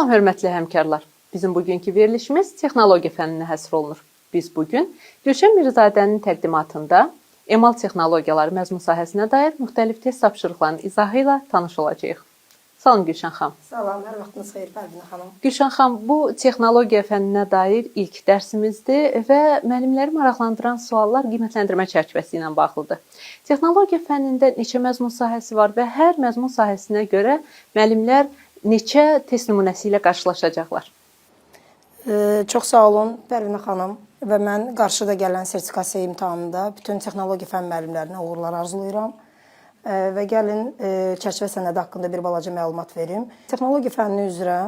Salam hörmətli həmkarlar. Bizim bugünkü verilişimiz texnologiya fənninə həsr olunur. Biz bu gün Gülşən Mirzadənin təqdimatında emal texnologiyaları məzmun sahəsinə dair müxtəlif test tapşırıqlarının izahı ilə tanış olacağıq. Salam Gülşən xanım. Salam, hər vaxtınız xeyir Pərvinə xanım. Gülşən xanım, bu texnologiya fənninə dair ilk dərsimizdir və müəllimləri maraqlandıran suallar qiymətləndirmə çərçivəsi ilə bağlıdır. Texnologiya fənnində neçə məzmun sahəsi var və hər məzmun sahəsinə görə müəllimlər neçə test nümunəsi ilə qarşılaşacaqlar? Çox sağ olun Pərvinə xanım və mən qarşıda gələn sertifikasiya imtahanında bütün texnologiya fənn müəllimlərinə uğurlar arzulayıram. Və gəlin çərçivə sənədi haqqında bir balaca məlumat verim. Texnologiya fənni üzrə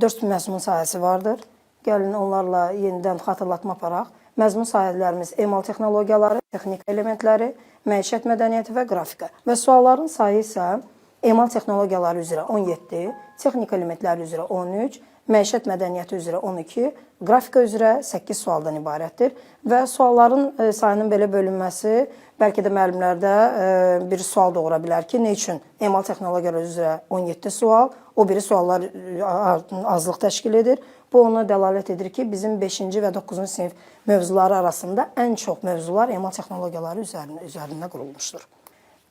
4 məzmun sahəsi vardır. Gəlin onlarla yenidən xatırlatma aparaq. Məzmun sahələrimiz emal texnologiyaları, texnika elementləri, məişət mədəniyyəti və qrafika. Və sualların sayı isə emal texnologiyaları üzrə 17, texnika elementləri üzrə 13, məişət mədəniyyəti üzrə 12, qrafika üzrə 8 sualdan ibarətdir. Və sualların sayının belə bölünməsi bəlkə də müəllimlərdə bir sual doğura bilər ki, nə üçün emal texnologiyaları üzrə 17 sual, o biri suallar azlıq təşkil edir. Bu ona dəlalət edir ki, bizim 5-ci və 9-cu sinif mövzuları arasında ən çox mövzular emal texnologiyaları üzərində qurulmuşdur.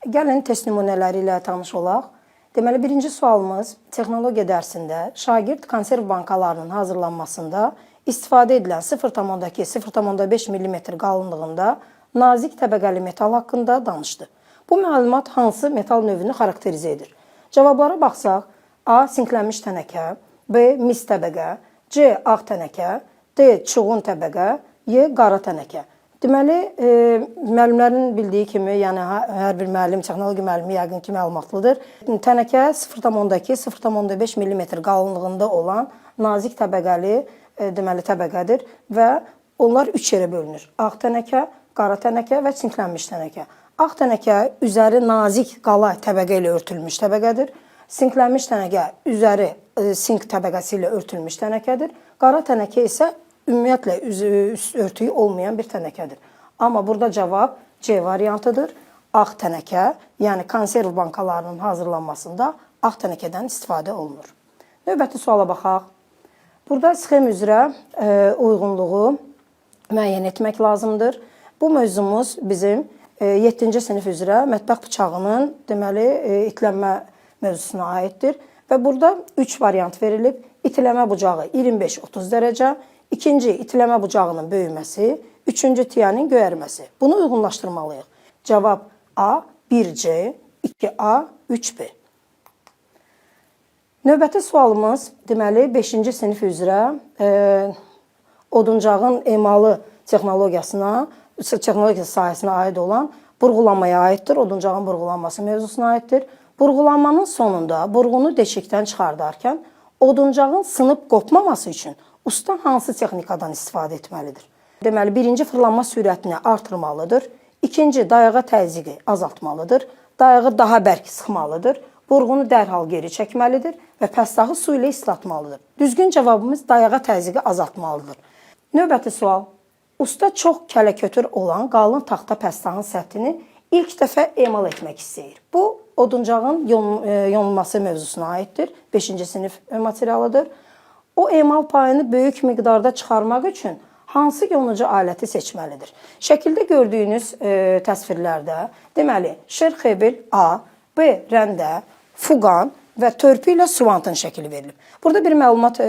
Gəlin test nümunələri ilə tanış olaq. Deməli, birinci sualımız texnologiya dərsində şagird konserv bankalarının hazırlanmasında istifadə edilən 0,2-0,5 mm qalınlığında nazik təbəqəli metal haqqında danışdı. Bu məlumat hansı metal növünü xarakterizə edir? Cavablara baxsaq, A. Sinklənmiş tənəkə, B. Mis təbəqə, C. Ağ tənəkə, D. Çuğun təbəqə, Y. Qara tənəkə. Deməli, müəllimlərin bildiyi kimi, yəni hər bir müəllim, texnologiya müəllimi yəqin ki, məlumatlıdır. Tənəkə 0,2-0,5 mm qalınlığında olan nazik təbəqəli deməli təbəqədir və onlar 3 yerə bölünür. Ağ tənəkə, qara tənəkə və sinklənmiş tənəkə. Ağ tənəkə üzəri nazik qalay təbəqə ilə örtülmüş təbəqədir. Sinklənmiş tənəkə üzəri sink təbəqəsi ilə örtülmüş tənəkədir. Qara tənəkə isə ümumiyyətlə üst örtüyü olmayan bir tənəkədir. Amma burada cavab C variantıdır. Ağ tənəkə, yəni konserv bankalarının hazırlanmasında ağ tənəkədən istifadə olunur. Növbəti suala baxaq. Burada sxem üzrə uyğunluğu müəyyən etmək lazımdır. Bu mövzumuz bizim 7-ci sinif üzrə mətbəx bıçağının deməli itlənmə mövzusuna aiddir. Və burada 3 variant verilib. İtiləmə bucağı 25-30 dərəcə, ikinci itiləmə bucağının böyüməsi, üçüncü tiyanın göyərməsi. Bunu uyğunlaşdırmalıyıq. Cavab A, 1C, 2A, 3B. Növbəti sualımız deməli 5-ci sinif üzrə oduncağın emalı texnologiyasına, texnologiya sahəsinə aid olan burğulanmaya aiddir. Oduncağın burğulanması mövzusuna aiddir. Burğulanmanın sonunda burğunu deşikdən çıxardarkən oduncağın sınıb qopmaması üçün usta hansı texnikadan istifadə etməlidir? Deməli, birinci fırlanma sürətini artırmalıdır. İkinci, dayağa təzyiqi azaltmalıdır. Dayağı daha bərk sıxmalıdır. Burğunu dərhal geri çəkməlidir və pəstahı su ilə islatmalıdır. Düzgün cavabımız dayağa təzyiqi azaltmalıdır. Növbəti sual. Usta çox kələkötür olan qalın taxta pəstahın səthini ilk dəfə emal etmək istəyir. Bu, oduncağın yonulması mövzusuna aiddir. 5-ci sinif materialıdır. O emal payını böyük miqdarda çıxarmaq üçün hansı yonucu aləti seçməlidir? Şəkildə gördüyünüz təsvirlərdə, deməli, şerxebel A, B rəndə, fuqan və törpü ilə suvantın şəkili verilib. Burada bir məlumat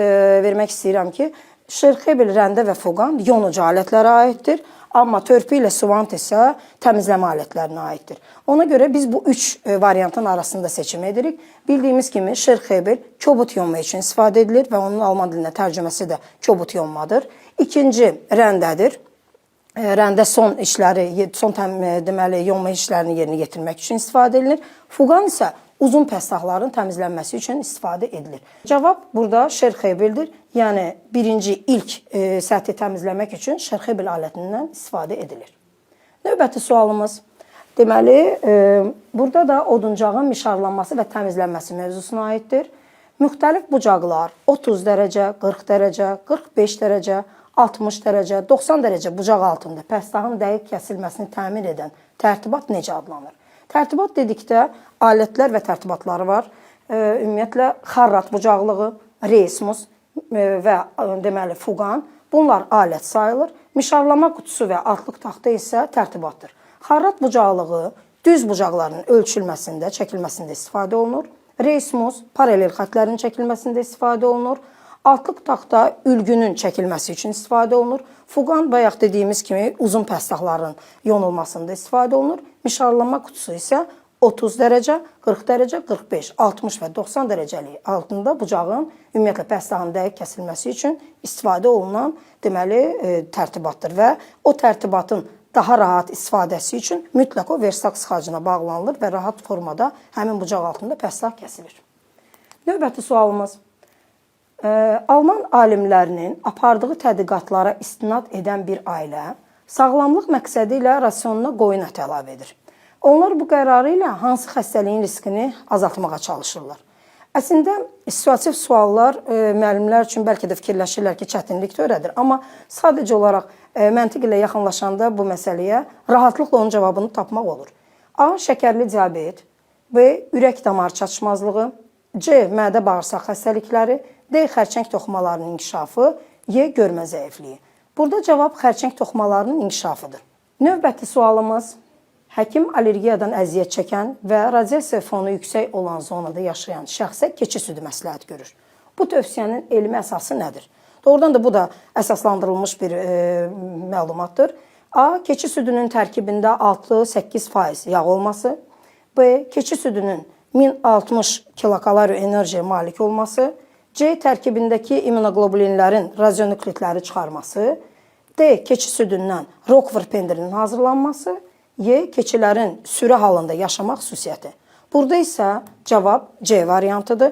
vermək istəyirəm ki, şerxebel, rəndə və fuqan yonucu alətlərə aiddir. Amma törpü ilə suvant isə təmizləmə alətlərinə aiddir. Ona görə biz bu 3 variantın arasında seçim edirik. Bildiyimiz kimi şerxebel kobud yonma üçün istifadə edilir və onun alman dilinə tərcüməsi də kobud yonmadır. İkinci rəndədir. Rəndə son işləri, son deməli yonma işlərini yerinə yetirmək üçün istifadə edilir. Fuqan isə uzun pəstahların təmizlənməsi üçün istifadə edilir. Cavab burada şerxebeldir. Yəni birinci ilk səthi təmizləmək üçün şerxebel alətindən istifadə edilir. Növbəti sualımız. Deməli, burada da oduncağın mişarlanması və təmizlənməsi mövzusuna aiddir. Müxtəlif bucaqlar 30 dərəcə, 40 dərəcə, 45 dərəcə, 60 dərəcə, 90 dərəcə bucaq altında pəstahın dəqiq kəsilməsini təmin edən tərtibat necə adlanır? Tərtibat dedikdə alətlər və tərtibatları var. Ümumiyyətlə xarrat bucaqlığı, Reysmus və deməli fuqan bunlar alət sayılır. Mişarlama qutusu və altlıq taxta isə tərtibatdır. Xarrat bucaqlığı düz bucaqların ölçülməsində, çəkilməsində istifadə olunur. Reysmus paralel xətlərin çəkilməsində istifadə olunur. Altlıq taxta ülgünün çəkilməsi üçün istifadə olunur. Fuqan bayaq dediyimiz kimi uzun pəstahların yonulmasında istifadə olunur. Mişarlama qutusu isə 30 dərəcə, 40 dərəcə, 45, 60 və 90 dərəcəlik altında bucağın ümumiyyətlə pəstahın dəqiq kəsilməsi üçün istifadə olunan deməli tərtibatdır və o tərtibatın daha rahat istifadəsi üçün mütləq o verstak sıxacına bağlanılır və rahat formada həmin bucaq altında pəstah kəsilir. Növbəti sualımız. Alman alimlərinin apardığı tədqiqatlara istinad edən bir ailə sağlamlıq məqsədi ilə rasionuna qoyun əti əlavə edir. Onlar bu qərarı ilə hansı xəstəliyin riskini azaltmağa çalışırlar? Əslində situativ suallar müəllimlər üçün bəlkə də fikirləşirlər ki, çətinlik törədir, amma sadəcə olaraq məntiq ilə yaxınlaşanda bu məsələyə rahatlıqla onun cavabını tapmaq olur. A. Şəkərli diabet, B. Ürək damar çatışmazlığı, C. Mədə bağırsaq xəstəlikləri, D. Xərçəng toxumalarının inkişafı, E. Görmə zəifliyi. Burada cavab xərçəng toxumalarının inkişafıdır. Növbəti sualımız. Həkim allergiyadan əziyyət çəkən və radiasiya fonu yüksək olan zonada yaşayan şəxsə keçi südü məsləhət görür. Bu tövsiyənin elmi əsası nədir? Doğrudan da bu da əsaslandırılmış bir məlumatdır. A. Keçi südünün tərkibində 6-8% yağ olması. B. Keçi südünün 1060 kilokalori enerjiyə malik olması. C. Tərkibindəki immunoglobulinlərin radionuklidləri çıxarması. D. Keçi südündən Roquefort pendirinin hazırlanması. Y. Keçilərin sürü halında yaşamaq xüsusiyyəti. Burada isə cavab C variantıdır.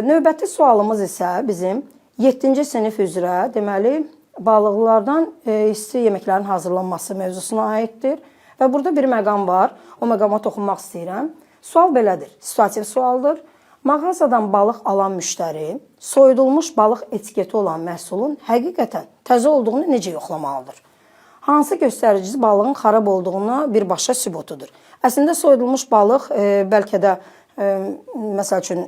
Növbəti sualımız isə bizim 7-ci sinif üzrə deməli balıqlardan isti yeməklərin hazırlanması mövzusuna aiddir. Və burada bir məqam var. O məqama toxunmaq istəyirəm. Sual belədir. Situativ sualdır. Mağazadan balıq alan müştəri soyudulmuş balıq etiketi olan məhsulun həqiqətən təzə olduğunu necə yoxlamalıdır? Hansı göstəricisi balığın xarab olduğuna birbaşa sübutudur? Əslində soyudulmuş balıq bəlkə də məsəl üçün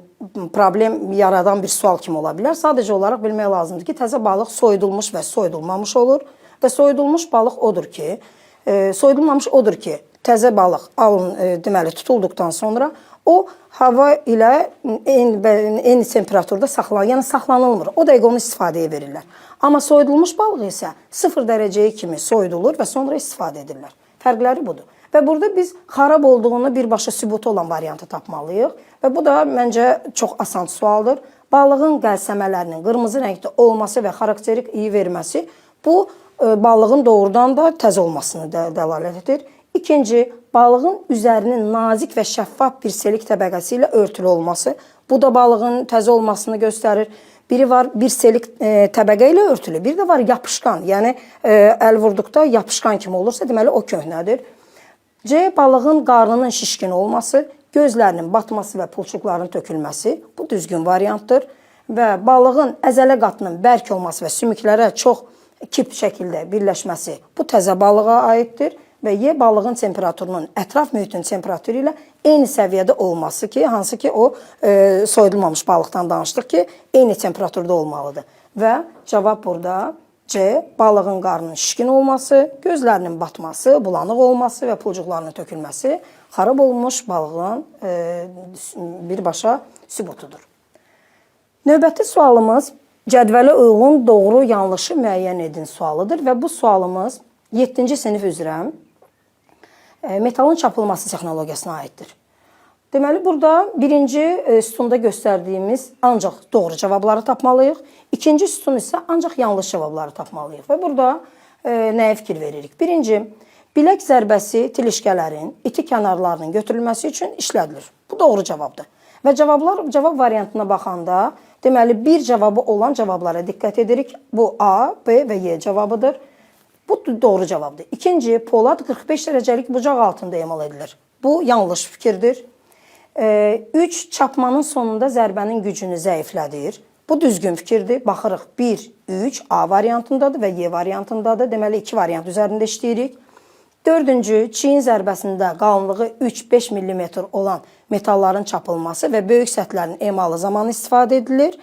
problem yaradan bir sual kimi ola bilər. Sadəcə olaraq bilmək lazımdır ki, təzə balıq soyudulmuş və soyudulmamış olur və soyudulmuş balıq odur ki, soyudulmamış odur ki, təzə balıq alın deməli tutulduqdan sonra o hava ilə eyni temperaturda saxlanır, yəni saxlanılmır. O dəqiqə onu istifadəyə verirlər. Amma soyudulmuş balıq isə 0 dərəcəyə kimi soyudulur və sonra istifadə edirlər. Fərqləri budur. Və burada biz xarab olduğunu birbaşa sübutu olan variantı tapmalıyıq və bu da məncə çox asan sualdır. Balığın qəlsəmələrinin qırmızı rəngdə olması və xarakterik iyi verməsi bu balığın doğrudan da təzə olmasını dəlalət edir. İkinci, balığın üzərinin nazik və şəffaf bir selik təbəqəsi ilə örtülü olması. Bu da balığın təzə olmasını göstərir. Biri var bir selik təbəqə ilə örtülü, bir də var yapışqan. Yəni əl vurduqda yapışqan kimi olursa, deməli o köhnədir. C. Balığın qarnının şişkin olması, gözlərinin batması və pulçuqların tökülməsi. Bu düzgün variantdır. Və balığın əzələ qatının bərk olması və sümüklərə çox kip şəkildə birləşməsi bu təzə balığa aiddir. Və Y. Balığın temperaturunun ətraf mühitin temperaturu ilə eyni səviyyədə olması ki, hansı ki o soyudulmamış balıqdan danışdıq ki, eyni temperaturda olmalıdır. Və cavab burada C. Balığın qarnının şişkin olması, gözlərinin batması, bulanıq olması və pulcuqlarının tökülməsi xarab olmuş balığın birbaşa sübutudur. Növbəti sualımız cədvələ uyğun doğru yanlışı müəyyən edin sualıdır və bu sualımız 7-ci sinif üzrə metalın çapılması texnologiyasına aiddir. Deməli, burada birinci sütunda göstərdiyimiz ancaq doğru cavabları tapmalıyıq. İkinci sütun isə ancaq yanlış cavabları tapmalıyıq. Və burada nəyə fikir veririk? Birinci, bilək zərbəsi tilişkələrin iti kənarlarının götürülməsi üçün işlədilir. Bu doğru cavabdır. Və cavab variantına baxanda, deməli, bir cavabı olan cavablara diqqət edirik. Bu A, B və Y cavabıdır. Bu doğru cavabdır. İkinci, polad 45 dərəcəlik bucaq altında emal edilir. Bu yanlış fikirdir. 3, çapmanın sonunda zərbənin gücünü zəiflədir. Bu düzgün fikirdir. Baxırıq 1, 3 A variantındadır və Y variantındadır. Deməli, iki variant üzərində işləyirik. Dördüncü, çiyin zərbəsində qalınlığı 3-5 mm olan metalların çapılması və böyük səthlərin emalı zamanı istifadə edilir.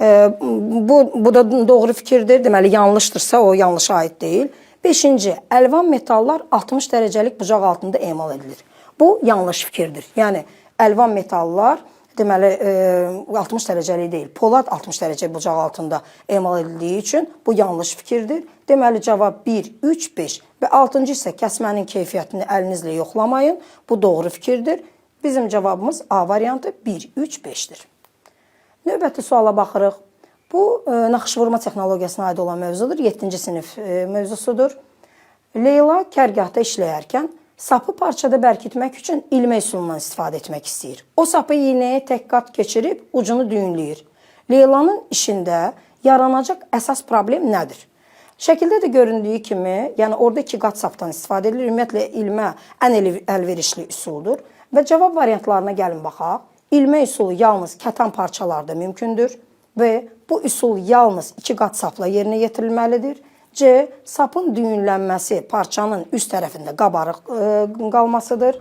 Bu da doğru fikirdir. Deməli yanlışdırsa o yanlışa aid deyil. 5-ci, əlvan metallar 60 dərəcəlik bucaq altında emal edilir. Bu yanlış fikirdir. Yəni əlvan metallar deməli 60 dərəcəlik deyil. Polad 60 dərəcə bucaq altında emal edildiyi üçün bu yanlış fikirdir. Deməli cavab 1, 3, 5 və 6-cı isə kəsmənin keyfiyyətini əlinizlə yoxlamayın. Bu doğru fikirdir. Bizim cavabımız A variantı 1, 3, 5-dir. Növbəti suala baxırıq. Bu naxışvurma texnologiyasına aid olan mövzudur. 7-ci sinif mövzusudur. Leyla kərgahda işləyərkən sapı parçada bərkitmək üçün ilmə üsulundan istifadə etmək istəyir. O sapı iynəyə tək qat keçirib ucunu düyünləyir. Leylanın işində yaranacaq əsas problem nədir? Şəkildə də göründüyü kimi, yəni orada iki qat sapdan istifadə edilir. Ümumiyyətlə ilmə ən əlverişli üsuldur. Və cavab variantlarına gəlin baxaq. İlmə üsulu yalnız kətan parçalarda mümkündür. B. Bu üsul yalnız iki qat sapla yerinə yetirilməlidir. C. Sapın düyünlənməsi parçanın üst tərəfində qabarıq qalmasıdır.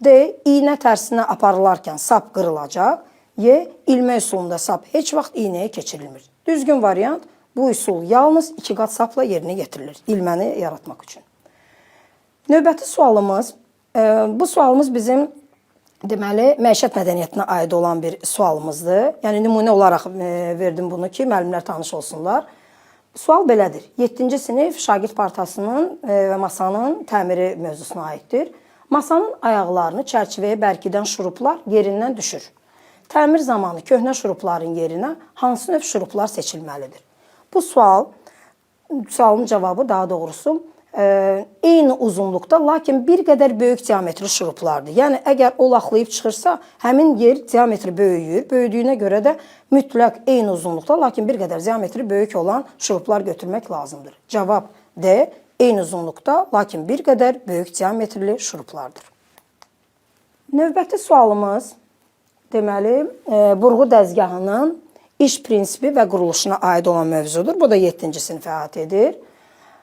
D. İynə tərsinə aparılarkən sap qırılacaq. E. İlmə üsulunda sap heç vaxt iynəyə keçirilmir. Düzgün variant bu üsul yalnız iki qat sapla yerinə yetirilir ilməni yaratmaq üçün. Növbəti sualımız, bu sualımız bizim deməli məişət mədəniyyətinə aid olan bir sualımızdır. Yəni nümunə olaraq verdim bunu ki, müəllimlər tanış olsunlar. Sual belədir. 7-ci sinif şagird partasının və masanın təmiri mövzusuna aiddir. Masanın ayaqlarını çərçivəyə bərkidən şuruplar yerindən düşür. Təmir zamanı köhnə şurupların yerinə hansı növ şuruplar seçilməlidir? Bu sualın cavabı daha doğrusu eyni uzunluqda, lakin bir qədər böyük diametrli şuruplardır. Yəni əgər o laxlayıb çıxırsa, həmin yer diametri böyüyür. Böyüdüyünə görə də mütləq eyni uzunluqda, lakin bir qədər diametri böyük olan şuruplar götürmək lazımdır. Cavab D, eyni uzunluqda, lakin bir qədər böyük diametrli şuruplardır. Növbəti sualımız deməli burğu dəzgahının iş prinsipi və quruluşuna aid olan mövzudur. Bu da 7-ci sinifə əhatə edir.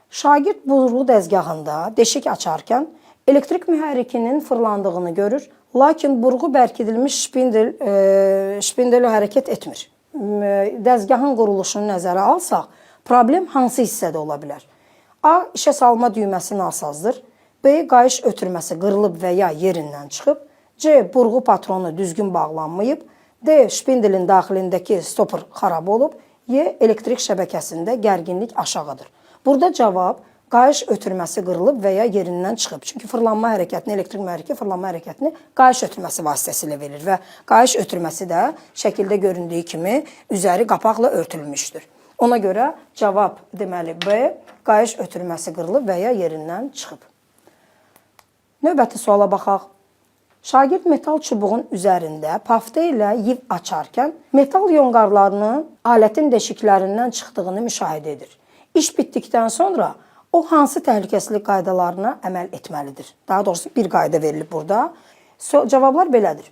Şagird burğu dəzgahında deşik açarkən elektrik mühərrikinin fırlandığını görür, lakin burğu bərkidilmiş şpindeli hərəkət etmir. Dəzgahın quruluşunu nəzərə alsaq, problem hansı hissədə ola bilər? A. İşə salma düyməsi nasazdır. B. Qayış ötürməsi qırılıb və ya yerindən çıxıb. C. Burğu patronu düzgün bağlanmayıb. D. Şpindelin daxilindəki stopor xarab olub. E. Elektrik şəbəkəsində gərginlik aşağıdır. Burada cavab qayış ötürməsi qırılıb və ya yerindən çıxıb. Çünki fırlanma hərəkətini, elektrik mühərriki fırlanma hərəkətini qayış ötürməsi vasitəsilə verir və qayış ötürməsi də şəkildə göründüyü kimi üzəri qapaqla örtülmüşdür. Ona görə cavab deməli B, qayış ötürməsi qırılıb və ya yerindən çıxıb. Növbəti suala baxaq. Şagird metal çubuğun üzərində pafta ilə yiv açarkən metal yonqarlarının alətin deşiklərindən çıxdığını müşahidə edir. İş bitdikdən sonra o hansı təhlükəsizlik qaydalarına əməl etməlidir? Daha doğrusu bir qayda verilib burada. Cavablar belədir.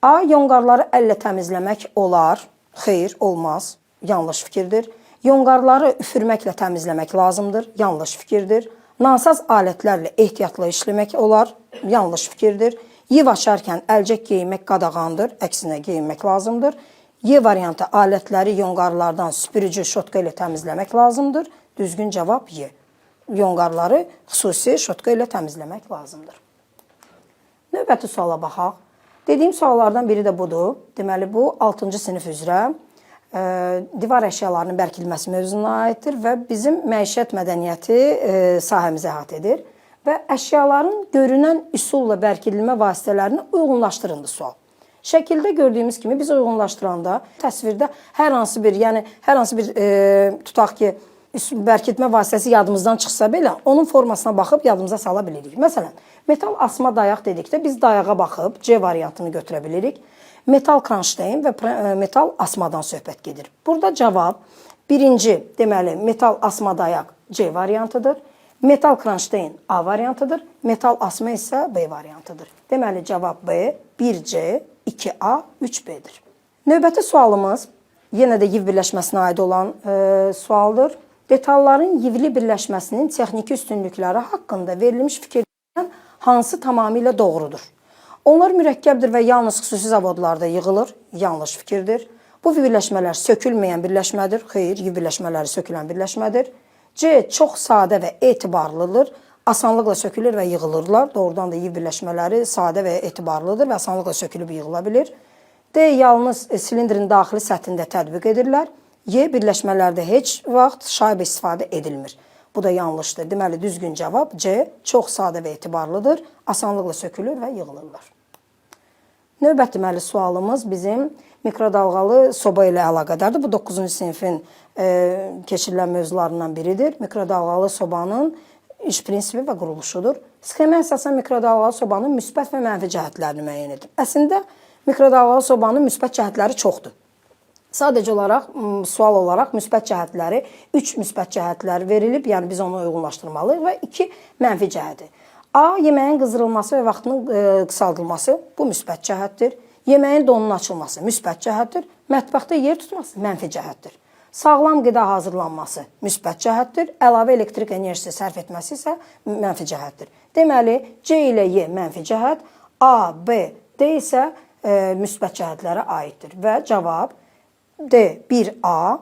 A. Yonqarları əllə təmizləmək olar. Xeyr, olmaz. Yanlış fikirdir. Yonqarları üfürməklə təmizləmək lazımdır. Yanlış fikirdir. Nasaz alətlərlə ehtiyatla işləmək olar. Yanlış fikirdir. Yiv açarkən əlcək geyinmək qadağandır. Əksinə geyinmək lazımdır. Y variantı alətləri yonqarlardan süpürücü şotka ilə təmizləmək lazımdır. Düzgün cavab Y. Yonqarları xüsusi şotka ilə təmizləmək lazımdır. Növbəti suala baxaq. Dediyim suallardan biri də budur. Deməli, bu 6-cı sinif üzrə divar əşyalarının bərkidilməsi mövzusuna aiddir və bizim məişət mədəniyyəti sahəmizə əhatə edir. Və əşyaların görünən üsulla bərkidilmə vasitələrini uyğunlaşdırındır sual. Şəkildə gördüyümüz kimi biz uyğunlaşdıranda təsvirdə hər hansı bir, yəni hər hansı bir tutaq ki, bərkitmə vasitəsi yadımızdan çıxsa belə, onun formasına baxıb yadımıza sala bilirik. Məsələn, metal asma dayaq dedikdə biz dayağa baxıb C variantını götürə bilirik. Metal kronşteyn və metal asmadan söhbət gedir. Burada cavab birinci, deməli, metal asma dayaq C variantıdır. Metal kronşteyn A variantıdır. Metal asma isə B variantıdır. Deməli, cavab B, 1C, 2A, 3B-dir. Növbəti sualımız yenə də yiv birləşməsinə aid olan sualdır. Detalların yivli birləşməsinin texniki üstünlükləri haqqında verilmiş fikirlərdən hansı tamamilə doğrudur? Onlar mürəkkəbdir və yalnız xüsusi zavodlarda yığılır. Yanlış fikirdir. Bu birləşmələr sökülməyən birləşmədir. Xeyr, Y birləşmələri sökülən birləşmədir. C çox sadə və etibarlıdır. Asanlıqla sökülür və yığılırlar. Doğrudan da Y birləşmələri sadə və etibarlıdır və asanlıqla sökülüb yığıla bilir. D yalnız silindrin daxili səthində tətbiq edirlər. Y birləşmələrdə heç vaxt şaibə istifadə edilmir. Bu da yanlışdır. Deməli, düzgün cavab C çox sadə və etibarlıdır. Asanlıqla sökülür və yığılırlar. Növbəti deməli sualımız bizim mikrodalğalı soba ilə əlaqədardır. Bu 9-cu sinifin keçirilən mövzularından biridir. Mikrodalğalı sobanın iş prinsipi və quruluşudur. Sxemə əsasən mikrodalğalı sobanın müsbət və mənfi cəhətlərini müəyyən edir. Əslində mikrodalğalı sobanın müsbət cəhətləri çoxdur. Sadəcə olaraq sual olaraq müsbət cəhətləri, 3 müsbət cəhətlər verilib, yəni biz onu uyğunlaşdırmalıyıq və 2 mənfi cəhəti. A. Yeməyin qızdırılması və vaxtının qısaldılması, bu müsbət cəhətdir. Yeməyin donunun açılması müsbət cəhətdir. Mətbəxdə yer tutması mənfi cəhətdir. Sağlam qida hazırlanması müsbət cəhətdir. Əlavə elektrik enerjisi sərf etməsi isə mənfi cəhətdir. Deməli, C ilə Y mənfi cəhət, A, B, D isə müsbət cəhətlərə aiddir. Və cavab D 1A,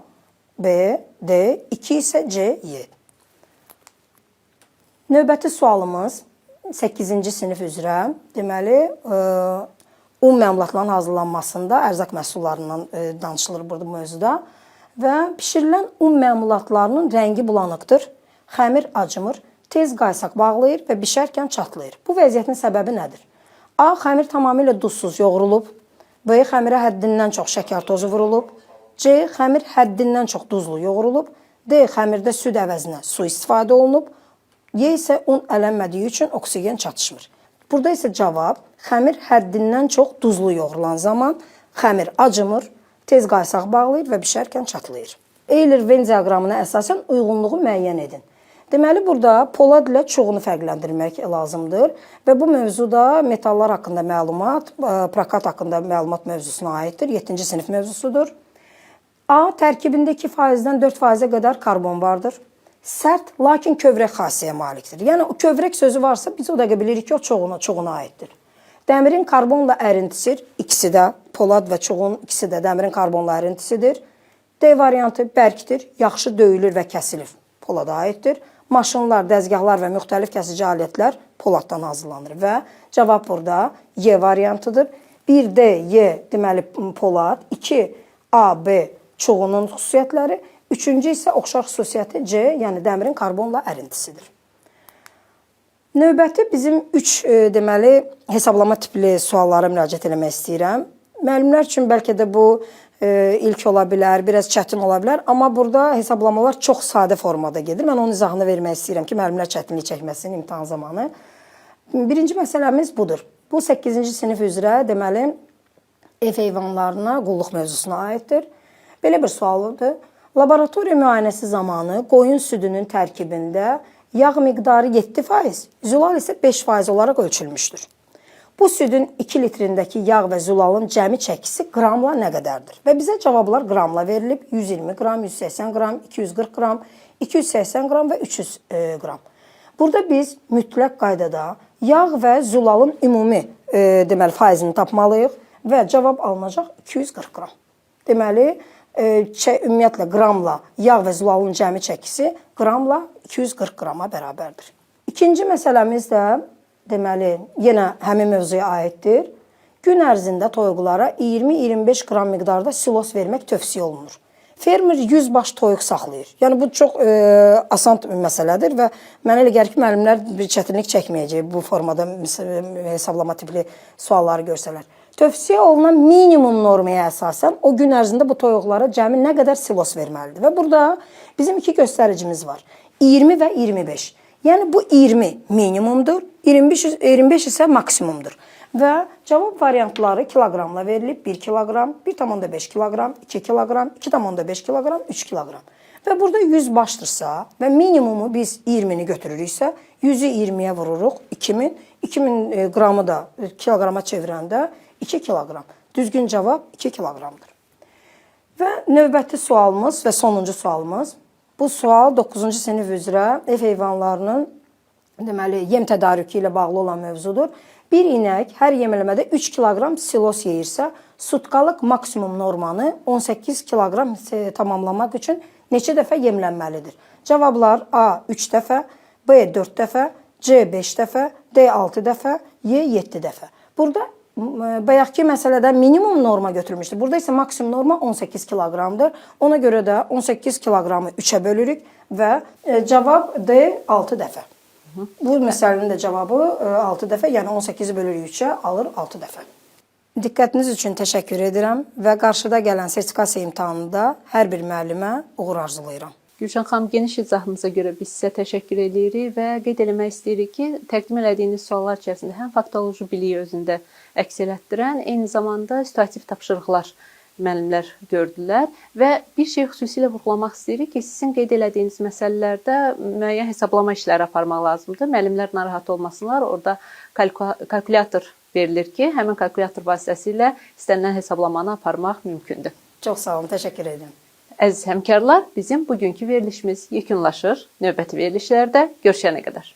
B, D, 2 isə C, Y. Növbəti sualımız 8-ci sinif üzrə, deməli, un məmulatlarının hazırlanmasında ərzaq məhsullarından danışılır burada bu mövzuda və bişirilən un məmulatlarının rəngi bulanıqdır, xəmir acımır, tez qaysaq bağlayır və bişərkən çatlayır. Bu vəziyyətin səbəbi nədir? A. Xəmir tamamilə duzsuz yoğrulub. B. Xəmirə həddindən çox şəkər tozu vurulub. C. Xəmir həddindən çox duzlu yoğrulub. D. Xəmirdə süd əvəzinə su istifadə olunub. Y isə un ələnmədiyi üçün oksigen çatışmır. Burada isə cavab xəmir həddindən çox duzlu yoğrulan zaman xəmir acımır, tez qaysaq bağlayır və bişərkən çatlayır. Euler-Venn diaqramına əsasən uyğunluğu müəyyən edin. Deməli, burada polad ilə çoğunu fərqləndirmək lazımdır və bu mövzuda metallar haqqında məlumat, prokat haqqında məlumat mövzusuna aiddir. 7-ci sinif mövzusudur. A. Tərkibində 2%-dən 4%-ə qədər karbon vardır. Sərt, lakin kövrək xassəyə malikdir. Yəni, o kövrək sözü varsa, biz o dəqiqə bilirik ki, o çoğuna aiddir. Dəmirin karbonla ərintisi, ikisi də, polad və çoğun ikisi də dəmirin karbonla ərintisidir. D variantı bərkdir, yaxşı döyülür və kəsilir, polada aiddir. Maşınlar, dəzgahlar və müxtəlif kəsici alətlər poladdan hazırlanır və cavab burada Y variantıdır. 1D, Y deməli polad, 2 A, B çoğunun xüsusiyyətləri, üçüncü isə oxşar xüsusiyyəti C, yəni dəmirin karbonla ərintisidir. Növbəti bizim 3 deməli hesablama tipli suallara müraciət eləmək istəyirəm. Müəllimlər üçün bəlkə də bu ilk ola bilər, biraz çətin ola bilər, amma burada hesablamalar çox sadə formada gedir. Mən onun izahını vermək istəyirəm ki, müəllimlər çətinlik çəkməsin imtahan zamanı. Birinci məsələmiz budur. Bu 8-ci sinif üzrə deməli ev heyvanlarına qulluq mövzusuna aiddir. Belə bir sualdır. Laboratoriya müayinəsi zamanı qoyun südünün tərkibində yağ miqdarı 7%, zülal isə 5% olaraq ölçülmüşdür. Bu südün 2 litrindəki yağ və zülalın cəmi çəkisi qramla nə qədərdir? Və bizə cavablar qramla verilib. 120 qram, 180 qram, 240 qram, 280 qram və 300 qram. Burada biz mütləq qaydada yağ və zülalın ümumi deməli faizini tapmalıyıq və cavab alınacaq 240 qram. Deməli, ümumiyyətlə qramla yağ və zülalın cəmi çəkisi qramla 240 qrama bərabərdir. İkinci məsələmiz də deməli yenə həmin mövzuya aiddir. Gün ərzində toyuqlara 20-25 qram miqdarda silos vermək tövsiyə olunur. Fermer 100 baş toyuq saxlayır. Yəni bu çox asan məsələdir və mənə elə gəlir ki, müəllimlər bir çətinlik çəkməyəcək bu formada hesablama tipli sualları görsələr. Tövsiyə olunan minimum normaya əsasən o gün ərzində bu toyuqlara cəmi nə qədər silos verməlidir? Və burada bizim iki göstəricimiz var. 20 və 25. Yəni bu 20 minimumdur, 25 isə maksimumdur. Və cavab variantları kiloqramla verilib. 1 kiloqram, 1,5 kiloqram, 2 kiloqram, 2,5 kiloqram, 3 kiloqram. Və burada 100 başdırsa və minimumu biz 20-ni götürürüksə, 100-ü 20-yə vururuq, 2000, 2000 qramı da kiloqrama çevirəndə 2 kiloqram. Düzgün cavab 2 kiloqramdır. Və növbəti sualımız və sonuncu sualımız. Bu sual 9-cu sinif üzrə ev heyvanlarının Deməli, yem tədarükü ilə bağlı olan mövzudur. Bir inək hər yemləmədə 3 kiloqram silos yeyirsə, sutkalıq maksimum normanı 18 kiloqram tamamlamaq üçün neçə dəfə yemlənməlidir? Cavablar A 3 dəfə, B 4 dəfə, C 5 dəfə, D 6 dəfə, Y 7 dəfə. Burada bayaqki məsələdə minimum norma götürülmüşdür. Burada isə maksimum norma 18 kiloqramdır. Ona görə də 18 kiloqramı 3-ə bölürük və cavab D 6 dəfə. Bu məsələnin də cavabı 6 dəfə, yəni 18-i bölürük 3-ə, alır 6 dəfə. Diqqətiniz üçün təşəkkür edirəm və qarşıda gələn sertifikasiya imtahanında hər bir müəllimə uğur arzulayıram. Gülşən xanım, geniş izahınıza görə biz sizə təşəkkür edirik və qeyd eləmək istəyirik ki, təqdim elədiyiniz suallar içərisində həm faktoloji biliyi özündə əks elətdirən, eyni zamanda situativ tapşırıqlar müəllimlər gördülər və bir şey xüsusilə vurğulamaq istəyirik ki, sizin qeyd elədiyiniz məsələlərdə müəyyən hesablama işləri aparmaq lazımdır. Müəllimlər narahat olmasınlar. Orada kalkulyator verilir ki, həmin kalkulyator vasitəsilə istənilən hesablamanı aparmaq mümkündür. Çox sağ olun, təşəkkür edirəm. Əziz həmkarlar, bizim bugünkü verilişimiz yekunlaşır. Növbəti verilişlərdə görüşənə qədər.